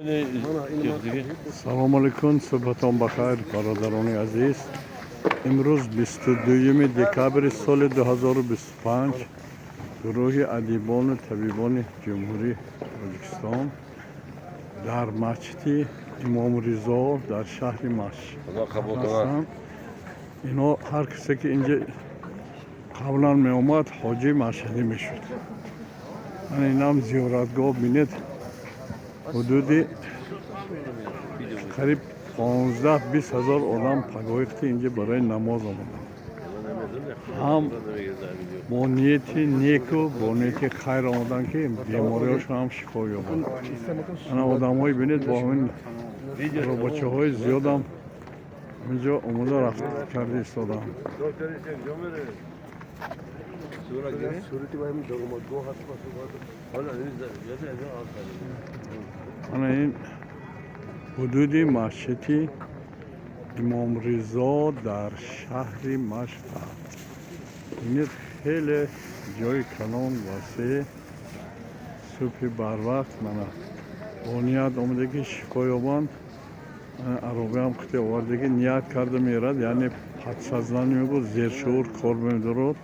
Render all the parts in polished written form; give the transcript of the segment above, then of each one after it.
Салому алайкум, субҳатон бахайр, бародарони азиз. Имрӯз 22 декабри соли 2025, гурӯҳи адибону табибони Ҷумҳурии Тоҷикистон дар масҷиди Имом Ризо дар шаҳри Машҳад ҳастанд. Инҳо ҳар касе ки инҷа қаблан меомад, ҳоҷии машҳадӣ мешуд. Ана инам зиёратгоҳ, бинед, ҳудуди қариб 15-20 ҳазор одам пагоҳихти инҷа барои намоз омаданд, ҳам бо нияти неку бо нияти хайр омаданд, ки бемориҳошон ҳам шифо ёбанд. Ана одамҳои, бинед, бо ҳамин робочаҳои зиёдам инҷо омода рафт карда истодаанд. Ана ин ҳудуди масҷиди Имом Ризо дар шаҳри Машҳад. Бинед, хеле ҷои калон, васеъ. Субҳи барвақт мана бо ният омада, ки шифо ёбанд. Аробиам қити оварда, ки ният карда мерад, яъне подсознание мегӯ, зершуур кор медорад.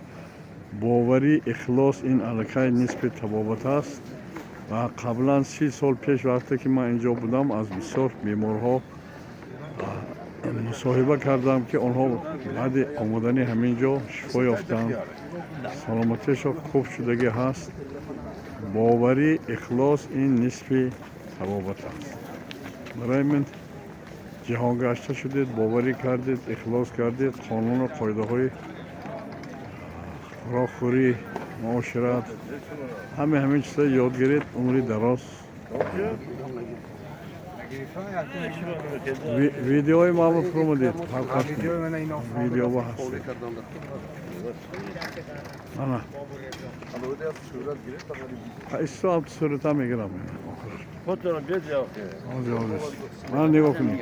Боварӣ, ихлос — ин аллакай нисфи табобат аст. Ва қаблан, 30 сол пеш, вақте ки ман инҷо будам, аз бисёр беморҳо мусоҳиба кардам, ки онҳо баъди омадани ҳамин ҷо шифо ёфтанд, саломатиашон хуб шудагӣ ҳаст. Боварӣ, ихлос — ин нисфи табобат аст. Барои мин ҷаҳонгашта шудед, боварӣ кардед, ихлос кардед, қонуну қоидаҳои хӯрокхӯрӣ, муошират, ҳаме ҳамин чизҳо ёд гиред, умри дароз. Видеои маро фурӯмадед, фарқаш видеоба ҳастед. Ана исто сурата мегирам. Ҳозир, ҳозир, мана нигоҳ кунед.